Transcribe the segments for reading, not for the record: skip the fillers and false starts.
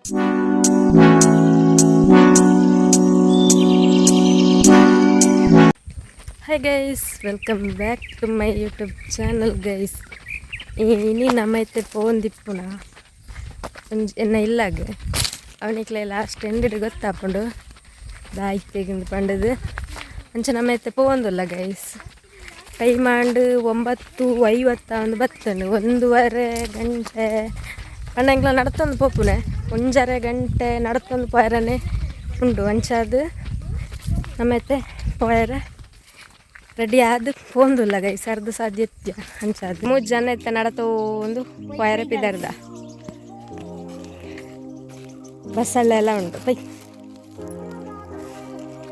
Hi guys, welcome back to my YouTube channel guys. ಇನಿ ನಮ್ಮ ಇತ್ತೆ ಪೋಂದಿಪ್ಪುನ ಒಂಜಿ ಎನ್ನ ಇಲ್ಲಾಗ ಅವನಿಕ್ಲೆ ಲಾಸ್ಟ್ ಎಂಡಿಡ್ ಗೊತ್ತಾಪುಂಡು ದಾಯಿತೆಗಿಂದು ಪಂಡದು. ಅಂಚ ನಮ್ಮ ಇತ್ತೆ ಪೋಂದುಲ್ಲ ಗೈಸ್. ಟೈಮ್ ಆಂಡ್ 9:50 ಒಂದು ಬತ್ತಂಡು. 1.5 ಗಂಟೆ ಪಂಡ ಎಂಕ್ಲ ನಡತೊಂದು ಪೋಪುನೆ. 1.5 ಗಂಟೆ ನಡತೊಂದು ಪೋಯರನೆ ಉಂಡು. ಅಂಚಾದ್ ನಮ್ಮ ಇತ್ತೆ ಪೋಯರೆ ರೆಡಿ ಆದ್ ಪೋಂದುಲ್ಲ ಗೈಸ್. ಅರ್ಧ ಸಾಧ್ಯತ್ಯ ಅಂಚಾದ್ ಮೂಜಿ ಜನ ಇತ್ತೆ ನಡತೊಂದು ಪೋಯರೆ ಪಿದರ್ದ. ಬಸಳೆ ಎಲ್ಲ ಉಂಡು ಪೈ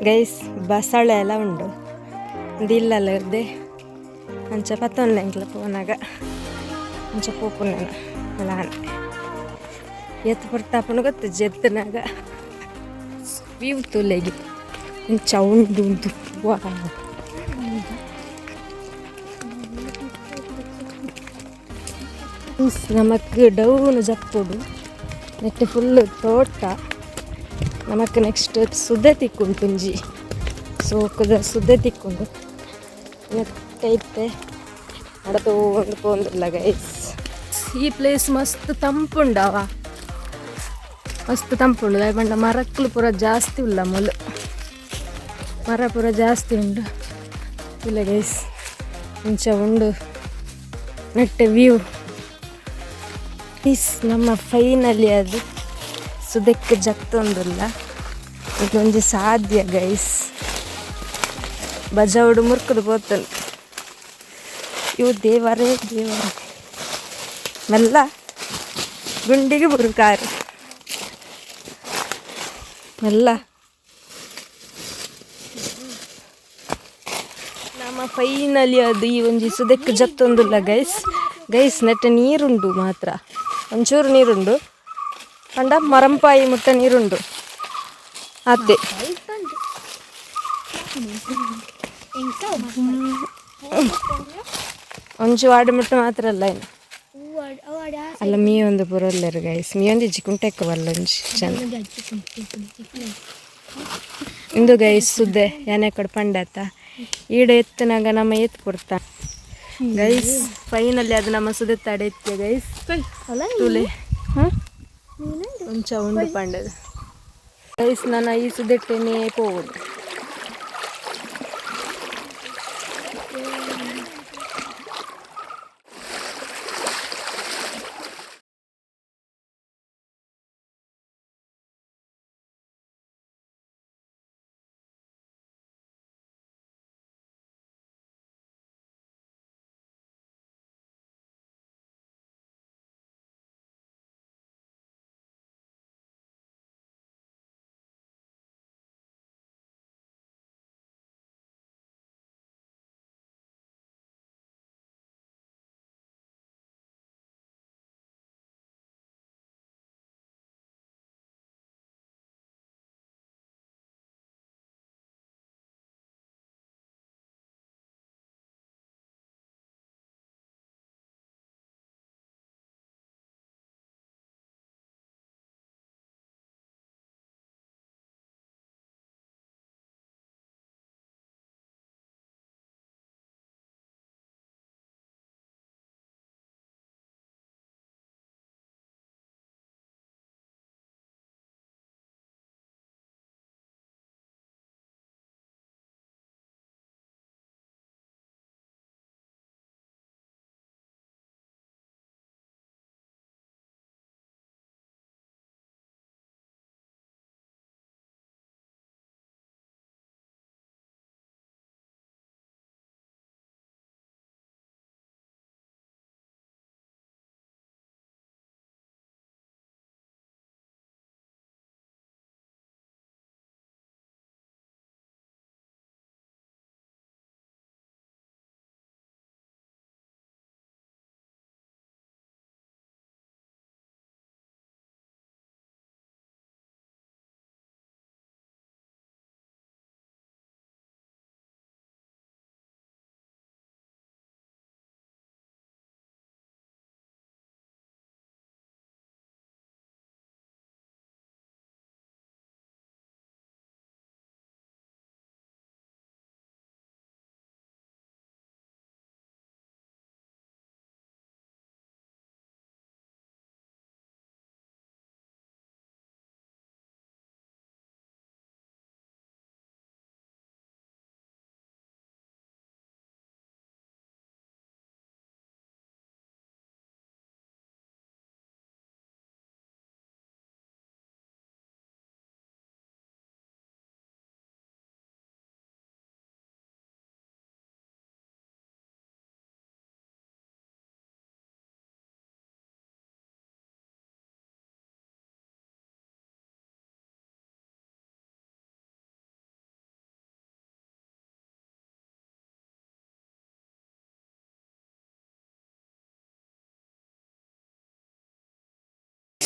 ಗೈಸ್, ಬಸಳೆ ಎಲ್ಲ ಉಂಡು. ಒಂದು ಇಲ್ಲಲ್ಲ ಇರ್ದೆ ಅಂಚ ಪತ್ತೊಂದು ಎಂಕ್ಲ ಪೋನಾಗ. ಅಂಚ ಪೋಪುನ ಲಾನೆ ಏತ್ ಪೊರ್ತಾಪುಂಡು ಗೊತ್ತುಜ್ಜಿ. ಎತ್ತುನಾಗ ವ್ಯೂ ತೂಲೆಗಿ ಇಂಚ ಉಂಡು ಉಂದು. ವಾ, ನಮಕ್ ಡೌನ್ ಜಪ್ಪುಡು. ನೆಟ್ ಫುಲ್ ತೋಟ. ನಮಕ್ ನೆಕ್ಸ್ಟ್ ಸುದೆ ತಿಕ್ಕುಂಡು, ಒಂಜಿ ಸೋಕುದ ಸುದೆ ತಿಕ್ಕುಂಡು. ನೆತ್ತೆ ಇತ್ತೆ ನಡತೊಂದು ಪೋಂದುಲ್ಲ ಗೈಸ್. ಈ ಪ್ಲೇಸ್ ಮಸ್ತ್ ತಂಪುಂಡವ, ಮಸ್ತ್ ತಂಪುಂಡು. ದಾಯೆ ಪಂಡ ಮರಕ್ಕುಲು ಪೂರ ಜಾಸ್ತಿ ಉಲ್ಲ ಮೂಲು, ಮರ ಪೂರ ಜಾಸ್ತಿ ಉಂಡು. ಇಲ್ಲ ಗೈಸ್, ಇಂಚ ಉಂಡು ನೆಟ್ಟ ವ್ಯೂ. Is ನಮ್ಮ ಫೈನಲಿ ಅದು ಸುದೆಕ್ ಜತ್ತೊಂದುಲ್ಲ. ಇದೊಂಜಿ ಸಾಧ್ಯ ಗೈಸ್. ಬಜಾವುಡು ಮುರ್ಕುದು ಪೋತುಂಡು. ಇವು ದೇವರೇ ದೇವರೇ, ಮೆಲ್ಲ ಗುಂಡಿಗೆ ಬರು ಕಾರು ಮೆಲ್ಲ. ನಮ್ಮ ಫೈನಲಿ ಅದು ಈ ಒಂಜಿ ಸುದೆಕ್ ಜತ್ತೊಂದುಲ್ಲ ಗೈಸ್. ಗೈಸ್, ನೆಟ್ಟ ನೀರುಂಡು ಮಾತ್ರ, ಒಂಚೂರು ನೀರುಂಡು. ಪಂಡ ಮರಂಪಾಯಿ ಮುಟ್ಟ ನೀರುಂಡು ಅತ್ತೆ. ಒಂಚು ವಾಡಿ ಮುಟ್ಟ ಮಾತ್ರ ಅಲ್ಲ ಏನು ಅಲ್ಲ. ಮೀ ಒಂದು ಪುರಲ್ಲೆರ್ ಗೈಸ್. ಮೀ ಒಂದು ಇಜ್ಜಿ, ಕುಂಟೆಕ್ಕ ಬಲ್ಲ ಒಂಜಿ ಚೆಂದ. ಇಂದು ಗೈಸ್ ಸುದ್ದೆ ಯಾನೆ ಕಡೆ ಪಂಡಾತ. ಈಡೆ ಎತ್ತನಾಗ ನಮ್ಮ ಎತ್ತು ಕೊಡ್ತಾ ಗೈಸ್. ಫೈನಲಿ ಅದು ನಮ್ಮ ಸುದೆ ತಡೆ ಎತ್ತಿಯ ಗೈಸ್. ತುಲೆ ಒಂಚ ಉಂಡು ಪಂಡದ ಗೈಸ್. ನಾನು ಈ ಸುದೆಟ್ಟೆನೇ ಪೋವುದು.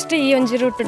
ನೆಕ್ಸ್ಟ್ ಈ ಒಂಜಿ ರೂಟ್